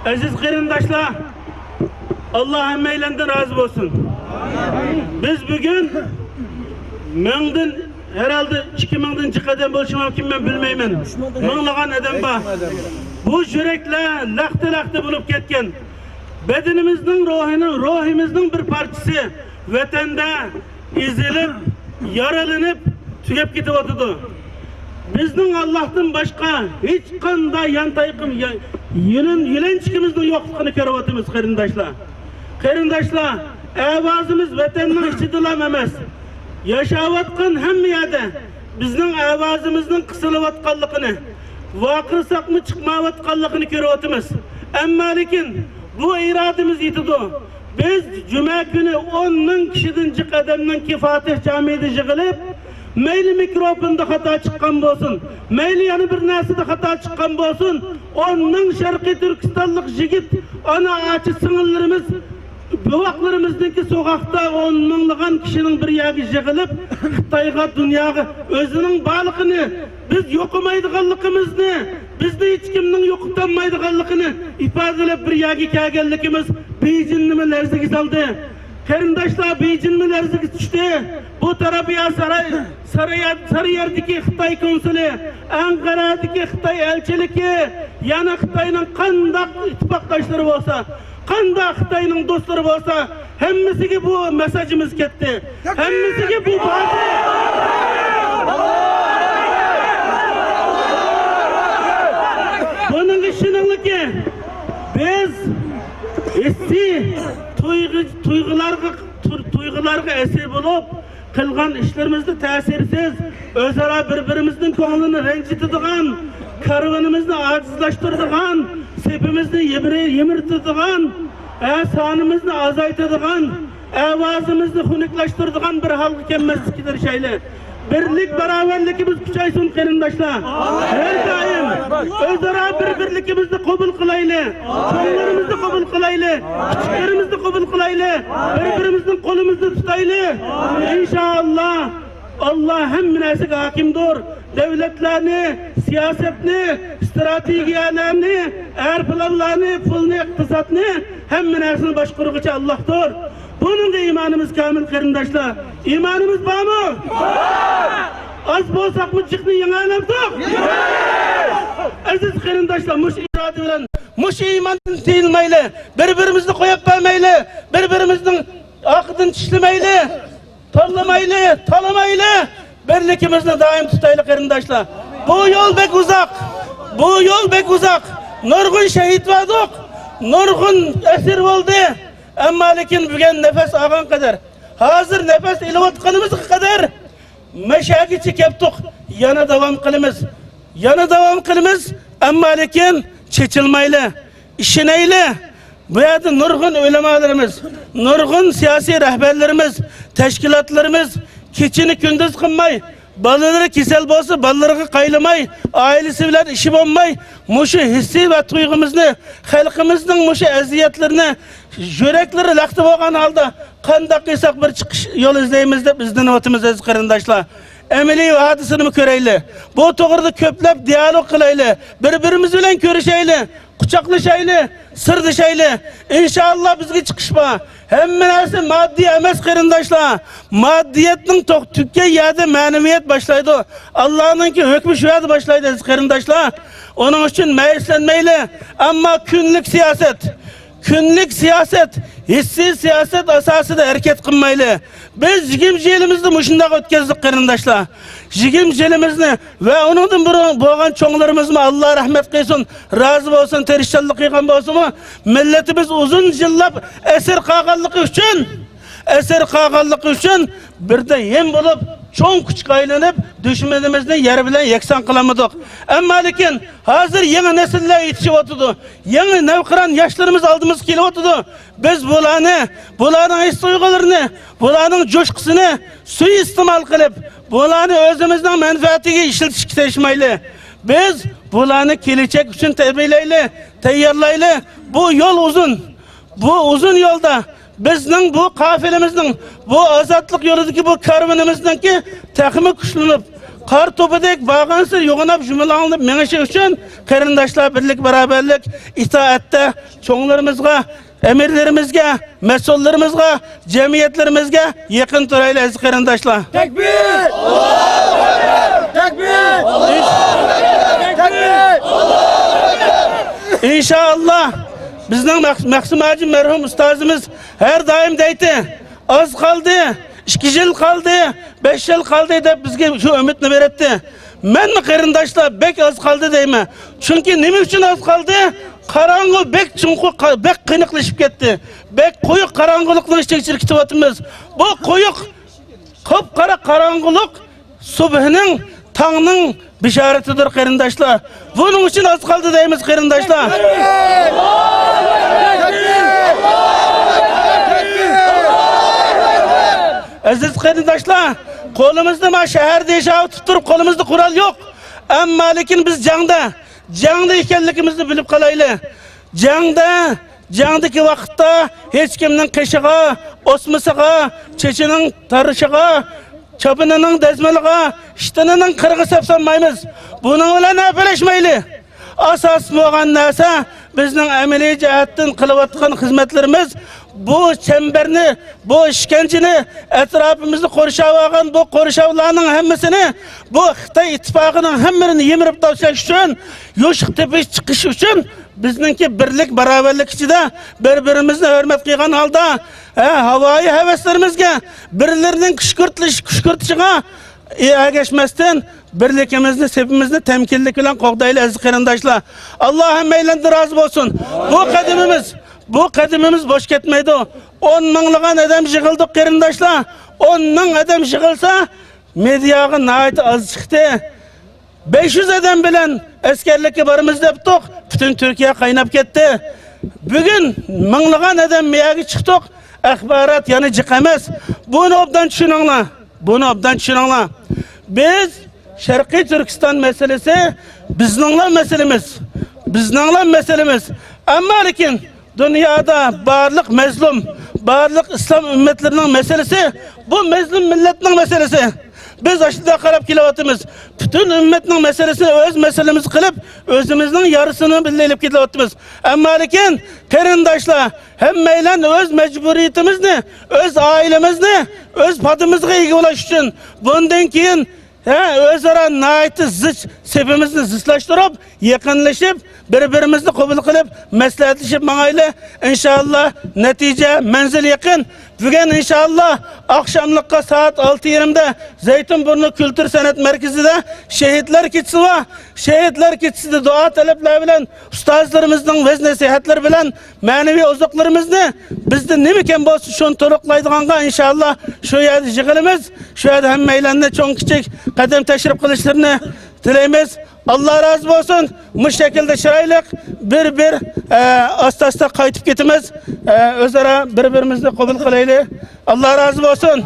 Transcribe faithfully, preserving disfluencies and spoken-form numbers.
ئەزىز قېرىنداشلار، ئاللا ھەممەيلەندىن رازى بولسۇن. بىز بۈگۈن مىڭدىن، ھەرھالدا ئىككى مىڭدىن جىق ئادەم بولۇشى مۇمكىن، مەن بىلمەيمەن. مىڭلىغان ئادەم بار. بۇ يۈرەكلەر لەختە-لەختە بولۇپ كەتكەن. بەدىنىمىزنىڭ، روھىنىڭ، روھىمىزنىڭ بىر پارچىسى ۋەتەندە ئېزىلىپ، يارىلىنىپ، تۈگەپ كېتىۋاتىدۇ. بىزنىڭ ئاللاھتىن باشقا ھېچقانداق يانتايىقىم-، يا-، يۆلەن-، يۆلەنچۈكىمىزنىڭ يوقلۇقىنى كۆرۈۋاتىمىز، قېرىنداشلار. قېرىنداشلار، ئاۋازىمىز ۋەتەننىڭ ئىچىدىلا ئەمەس، ياشاۋاتقان ھەممە يەردە بىزنىڭ ئاۋازىمىزنىڭ قىسىلىۋاتقانلىقىنى، ۋارقىرىساقمۇ چىقمايۋاتقانلىقىنى كۆرۈۋاتىمىز. ئەمما لېكىن بۇ ئىرادىمىز يېتىدۇ. بىز جۈمە كۈنى ئون مىڭ كىشىدىن جىق ئادەمنىڭ فاتىھ جامىدا يىغىلىپ، مەيلى مىكروفوندا خاتا چىققان بولسۇن، مەيلى يەنە بىر نەرسىدە خاتا چىققان بولسۇن، ئون مىڭ شەرقىي تۈركىستانلىق يىگىت، ئانا، ئاچا، سىڭىللىرىمىز، بوۋاقلىرىمىزنىڭكى سوغۇقتا ئون مىڭلىغان كىشىنىڭ بىر يەرگە يىغىلىپ، خىتايغا، دۇنياغا ئۆزىنىڭ بارلىقىنى، بىز يوقىمايدىغانلىقىمىزنى، بىزنى ھېچكىمنىڭ يوقىتالمايدىغانلىقىنى ئىپادىلەپ بىر يەرگە كەلگەنلىكىمىز بېيجىڭنىمۇ لەرزىگە سالدى. قېرىنداشلار، بېيجىڭمۇ لەرزىگە چۈشتى. بۇ تەرەپ يا سارا-، سارا-، سارىيەردىكى خىتاي كونسۇلى، ئەنقەرەدىكى خىتاي ئەلچىلىكى، يەنە خىتاينىڭ قانداق ئىتتىپاقداشلىرى بولسا، قانداق خىتاينىڭ دوستلىرى بولسا، ھەممىسىگە بۇ مېسساژىمىز كەتتى. ھەممىسىگە بۇ باردى. بۇنىڭغا ئىشىنىڭلاركى، بىز ھېسسىي تۇيغۇ-، تۇيغۇلارغا، تۇر-، تۇيغۇلارغا ئەسىر بولۇپ، قىلغان ئىشلىرىمىزدا تەسىرسىز، ئۆزئارا بىر-بىرىمىزنىڭ كۆڭلىنى رەنجىتىدىغان، كارۋىنىمىزنى ئاجىزلاشتۇرىدىغان، سېپىمىزنى يىمىرى-، يىمىرىتىدىغان، ھە، سانىمىزنى ئازايتىدىغان، ئاۋازىمىزنى خۇنۈكلەشتۈرىدىغان بىر ھالغا كەلمەسلىككە تىرىشايلى. بىرلىك، باراۋەرلىكىمىز كۈچەيسۇن، قېرىنداشلار. ھەر دائىم ئۆزئارا بىر-بىرلىكىمىزنى قوبۇل قىلايلى. چوڭلىرىمىزنى قوبۇل قىلايلى. كىچىكلىرىمىزنى قوبۇل قىلايلى. بىر-بىرىمىزنىڭ قولىمىزنى تۇتايلى. ئىنشائاللا، ئاللا ھەممە نەرسىگە ھاكىمدۇر. دۆلەتلەرنى، سىياسەتنى، ئىستراتېگىيەلەرنى، ئەر پىلانلارنى، پۇلنى، ئىقتىسادنى، ھەممە نەرسىنى باشقۇرغۇچى ئاللاھتۇر. بۇنىڭغا ئىمانىمىز كامىل، قېرىنداشلار. ئىمانىمىز بارمۇ؟ بار! ئاز بولساقمۇ جىقنى يېڭەلەمدۇق؟ يېڭەلەيمىز! ئەزىز قېرىنداشلار، مۇشۇ ئىرادە بىلەن، مۇشۇ ئىماندىن تىيىلمەيلى، بىر-بىرىمىزنى قويۇپ بەرمەيلى، بىر-بىرىمىزنىڭ ئارقىدىن چىشلىمەيلى، تاللىمايلى، تالىمايلى، بىرلىكىمىزنى دائىم تۇتايلى، قېرىنداشلار. بۇ يول بەك ئۇزاق، بۇ يول بەك ئۇزاق. نۇرغۇن شېھىت بەردۇق، نۇرغۇن ئەسىر بولدى. ئەمما لېكىن بۈگۈن نەپەس ئالغان قەدەر، ھازىر نەپەس ئېلىۋاتقىنىمىزغا قەدەر مەشەگىچە كەپتۇق، يەنە داۋام قىلىمىز، يەنە داۋام قىلىمىز. ئەمما لېكىن چېچىلمايلى، ئىشىنەيلى. بۇ يەردە نۇرغۇن ئۆلىمالىرىمىز، نۇرغۇن سىياسىي رەھبەرلىرىمىز، تەشكىلاتلىرىمىز كېچىنى كۈندۈز قىلماي، بالىلىرى كېسەل بولسا، بالىلىرىغا قايلىماي، ئائىلىسى بىلەن ئىشى بولماي، مۇشۇ ھېسسىي ۋە تۇيغۇمىزنى، خەلقىمىزنىڭ مۇشۇ ئەزىيەتلىرىنى يۈرەكلىرى لەختە بولغان ھالدا قانداق قىلساق بىر چىقىش يول ئىزدەيمىز دەپ ئىزدىنىۋاتىمىز، ئەزىز قېرىنداشلار. ئەمەلىي ھادىسىنىمۇ كۆرەيلى. بۇ توغرىدا كۆپلەپ دىيالوگ قىلايلى. بىر-بىرىمىز بىلەن كۆرۈشەيلى، قۇچاقلىشايلى، سىردىشايلى. ئىنشائاللا بىزگە چىقىش بار. ھەممە نەرسە ماددىي ئەمەس، قېرىنداشلار. ماددىيەتنىڭ توق-، تۈگىگەن يەردە مەنىۋىيەت باشلايدۇ. ئاللانىڭكى ھۆكمى شۇ يەردە باشلايدۇ، ئەزىز قېرىنداشلار. ئۇنىڭ ئۈچۈن مەيۈسلەنمەيلى. ئەمما كۈنلۈك سىياسەت، كۈنلۈك سىياسەت، ھېسسىي سىياسەت ئاساسىدا ھەرىكەت قىلمايلى. بىز يىگىرمە يىلىمىزنى مۇشۇنداق ئۆتكۈزدۇق، قېرىنداشلار. يىگىرمە يىلىمىزنى ۋە ئۇنىڭدىن بۇرۇن بولغان چوڭلىرىمىزمۇ، ئاللا رەھمەت قىلسۇن، رازى بولسۇن، تىرىشچانلىق قىلغان بولسىمۇ، مىللىتىمىز ئۇزۇن يىللاپ ئەسىر قالغانلىقى ئۈچۈن، ئەسىر قالغانلىقى ئۈچۈن بىردە ھىم بولۇپ، چوڭ كۈچكە ئايلىنىپ، دۈشمىنىمىزنى يەر بىلەن يەكسان قىلالمىدۇق. ئەمما لېكىن ھازىر يېڭى نەسىللەر يېتىشىۋاتىدۇ. يېڭى نەۋقىران ياشلىرىمىز ئالدىمىزغا كېلىۋاتىدۇ. بىز بۇلارنى، بۇلارنىڭ ھېس-تۇيغۇلىرىنى، بۇلارنىڭ جۇشقىسىنى سۇيىئىستېمال قىلىپ، بۇلارنى ئۆزىمىزنىڭ مەنپەئەتىگە ئىشلىتىشكە تىرىشمايلى. بىز بۇلارنى كېلەچەك ئۈچۈن تەربىيەلەيلى، تەييارلايلى. بۇ يول ئۇزۇن. بۇ ئۇزۇن يولدا بىزنىڭ، بۇ قافىلىمىزنىڭ، بۇ ئازادلىق يولىدىكى بۇ كارۋىنىمىزنىڭكى تېخىمۇ كۈچلىنىپ، قار توپىدەك بارغانسېرى يوغىناپ، يۇمىلاڭلىنىپ مېڭىشى ئۈچۈن، قېرىنداشلار، بىرلىك، باراۋەرلىك، ئىتائەتتە چوڭلىرىمىزغا، ئەمىرلىرىمىزگە، مەسئۇللىرىمىزغا، جەمئىيەتلىرىمىزگە يېقىن تۇرايلى، ئەزىز قېرىنداشلار. تەكبىر! تەكبىر! تەكبىر! ئىنشائاللا، بىزنىڭ مەخ-، مەخسۇم ھاجى مەرھۇم ئۇستازىمىز ھەر دائىم دەيتتى، ئاز قالدى، ئىككى يىل قالدى، بەش يىل قالدى دەپ بىزگە شۇ ئۈمىدنى بېرەتتى. مەنمۇ قېرىنداشلار بەك ئاز قالدى دەيمەن. چۈنكى نېمە ئۈچۈن ئاز قالدى؟ قاراڭغۇ بەك چوڭقۇر، قا-، بەك قېنىقلىشىپ كەتتى. بەك قويۇق قاراڭغۇلۇقنىڭ ئىچىگە كىرىۋاتىمىز. بۇ قويۇق، قاپقارا قاراڭغۇلۇق سۇبھنىڭ، تاڭنىڭ بېشارىتىدۇر، قېرىنداشلار. بۇنىڭ ئۈچۈن ئاز قالدى دەيمىز، قېرىنداشلار. ئەزىز قېرىنداشلار، قولىمىزدا ما شەھەردە ياشاۋېتىپ تۇرۇپ، قولىمىزدا قورال يوق. ئەمما لېكىن بىز جەڭدە، جەڭدە ئىكەنلىكىمىزنى بىلىپ قالايلى. جەڭدە، جەڭدىكى ۋاقىتتا ھېچكىمنىڭ قېشىغا، ئوسمىسىغا، چېچىنىڭ تارىشىغا، چاپىنىنىڭ دەزمىلىغا، ئىشتىنىنىڭ قىرىغا سەپسانمايمىز. بۇنىڭ بىلەن ھەپىلەشمەيلى. ئاساس بولغان نەرسە بىزنىڭ ئەمەلىي جەھەتتىن قىلىۋاتقان خىزمەتلىرىمىز. بۇ چەمبەرنى، بۇ ئىشكەنجىنى، ئەتراپىمىزنى قورشاۋالغان بۇ قورشاۋلارنىڭ ھەممىسىنى، بۇ خىتاي ئىتتىپاقىنىڭ ھەممىسىنى يىمىرىپ تاشلاش ئۈچۈن، يوشۇق تېپىش چىقىش ئۈچۈن بىزنىڭكى بىرلىك، باراۋەرلىك ئىچىدە بىر-بىرىمىزنى ھۆرمەت قىلغان ھالدا، ھە، ھاۋايى ھەۋەسلىرىمىزگە، بىرلىرىنىڭ كۈشكۈرتۈش-، كۈشكۈرتۈشىگە ئەگەشمەستىن، بىرلىكىمىزنى، سېپىمىزنى تەمكىنلىك بىلەن قوغدايلى، ئەزىز قېرىنداشلار. ئاللا ھەممەيلەندىن رازى بولسۇن. بۇ قەدىمىمىز، بۇ قەدىمىمىز بوش كەتمەيدۇ. ئون مىڭلىغان ئادەم يىغىلدۇق، قېرىنداشلار. ئون مىڭ ئادەم يىغىلسا، مېدىياغا ناھايىتى ئاز چىقتى. بەش يۈز ئادەم بىلەن ئەسكەرلىككە بارىمىز دەپتۇق، پۈتۈن تۈركىيە قايناپ كەتتى. بۈگۈن مىڭلىغان ئادەم مېيەگە چىقتۇق، ئاخبارات يەنە جىق ئەمەس. بۇنى ئوبدان چۈشىنىڭلار، بۇنى ئوبدان چۈشىنىڭلار. بىز شەرقىي تۈركىستان مەسىلىسى بىزنىڭلا مەسىلىمىز، بىزنىڭلا مەسىلىمىز. ئەمما لېكىن دۇنيادا بارلىق مەزلۇم، بارلىق ئىسلام ئۈممەتلىرىنىڭ مەسىلىسى، بۇ مەزلۇم مىللەتنىڭ مەسىلىسى. بىز ئاشۇنداق قاراپ كېلىۋاتىمىز. پۈتۈن ئۈممەتنىڭ مەسىلىسىنى ئۆز مەسىلىمىز قىلىپ، ئۆزىمىزنىڭ يارىسىنى بىللە ئېلىپ كېتىۋاتىمىز. ئەمما لېكىن، قېرىنداشلار، ھەممەيلەن ئۆز مەجبۇرىيىتىمىزنى، ئۆز ئائىلىمىزنى، ئۆز پادىمىزغا ئىگە بولاش ئۈچۈن بۇندىن كېيىن ھە، ئۆزئارا ناھايىتى زىچ سېپىمىزنى زىچلاشتۇرۇپ، يېقىنلىشىپ، بىر-بىرىمىزنى قوبۇل قىلىپ، مەسلىھەتلىشىپ ماڭايلى. ئىنشائاللا، نەتىجە، مەنزىل يېقىن. بۈگۈن ئىنشائاللا، ئاقشاملىققا سائەت ئالتە يېرىمدە زەيتۇن بۇرنى كۈلتۈر سەنئەت مەركىزىدە شېھىتلەر كېچىسى بار. شېھىتلەر كېچىسىدە دۇئا تەلەپلەر بىلەن، ئۇستازلىرىمىزنىڭ ۋەز نەسىھەتلىرى بىلەن مەنىۋى ئوزۇقلىرىمىزنى، بىزدە نېمە كەم بولسا، شۇنى تولۇقلايدىغانغا، ئىنشائاللا، شۇ يەردە يىغىلىمىز. شۇ يەردە ھەممەيلەننى چوڭ-كىچىك قەدەم تەشرىپ قىلىشلىرىنى تىلەيمىز. ئاللا رازى بولسۇن. مۇشۇ شەكىلدە چىرايلىق بىر-بىر، ئە، ئاستا-ئاستا قايتىپ كېتىمىز. ئە، ئۆزئارا بىر-بىرىمىزنى قوبۇل قىلايلى. ئاللا رازى بولسۇن.